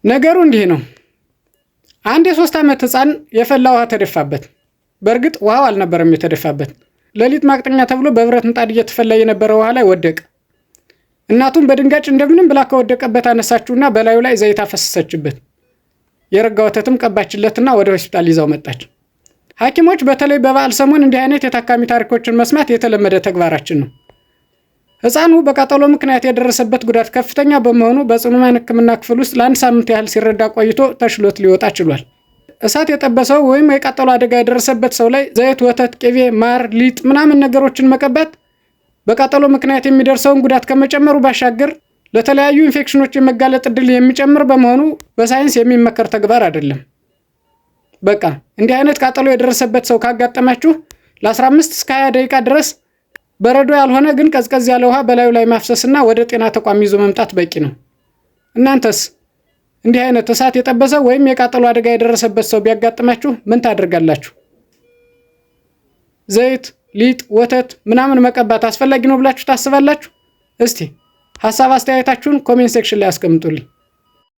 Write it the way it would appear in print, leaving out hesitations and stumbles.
ነገሩ እንዲህ ነው። አንድ የ3 ዓመት ሕፃን የፈላ ውሃ ተደፋበት። በእርግጥ ውሃው አልነበረም የተደፋበት። ለሊጥ ማቅጠኛ ተብሎ በብረት ምጣድ እየተፈላ የነበረ ውሃ ላይ ወደቀ። እናቱም በድንጋጭ እንደምንም ብላ ከወደቀበት አነሳችውና በላዩ ላይ ዘይት አፈሰሰችበት። የረጋ ወተትም ቀባችለትና ወደ ሆስፒታል ይዛው መጣች። ሐኪሞች በተለይ በበዓል ሰሞን እንዲህ አይነት የታካሚ ታሪኮችን መስማት የተለመደ ተግባራችን ነው። ሕፃኑ በቃጠሎ ምክንያት የደረሰበት ጉዳት ከፍተኛ በመሆኑ በጽኑ ሕሙማን ሕክምና ክፍል ውስጥ ለአንድ ሳምንት ያህል ሲረዳ ቆይቶ ተሽሎት ሊወጣ ችሏል። እሳት የጠበሰው ወይም የቃጠሎ አደጋ የደረሰበት ሰው ላይ ዘይት፣ ወተት፣ ቅቤ፣ ማር፣ ሊጥ ምናምን ነገሮችን መቀባት በቃጠሎ ምክንያት የሚደርሰውን ጉዳት ከመጨመሩ ባሻገር ለተለያዩ ኢንፌክሽኖች የመጋለጥ ዕድል የሚጨምር በመሆኑ በሳይንስ የሚመከር ተግባር አይደለም። በቃ እንዲህ አይነት ቃጠሎ የደረሰበት ሰው ካጋጠማችሁ ለ15 እስከ 20 ደቂቃ ድረስ በረዶ ያልሆነ ግን ቀዝቀዝ ያለ ውሃ በላዩ ላይ ማፍሰስና ወደ ጤና ተቋም ይዞ መምጣት በቂ ነው። እናንተስ እንዲህ አይነት እሳት የጠበሰው ወይም የቃጠሎ አደጋ የደረሰበት ሰው ቢያጋጥማችሁ ምን ታደርጋላችሁ? ዘይት፣ ሊጥ፣ ወተት ምናምን መቀባት አስፈላጊ ነው ብላችሁ ታስባላችሁ? እስቲ ሀሳብ አስተያየታችሁን comment section ላይ አስቀምጡልኝ።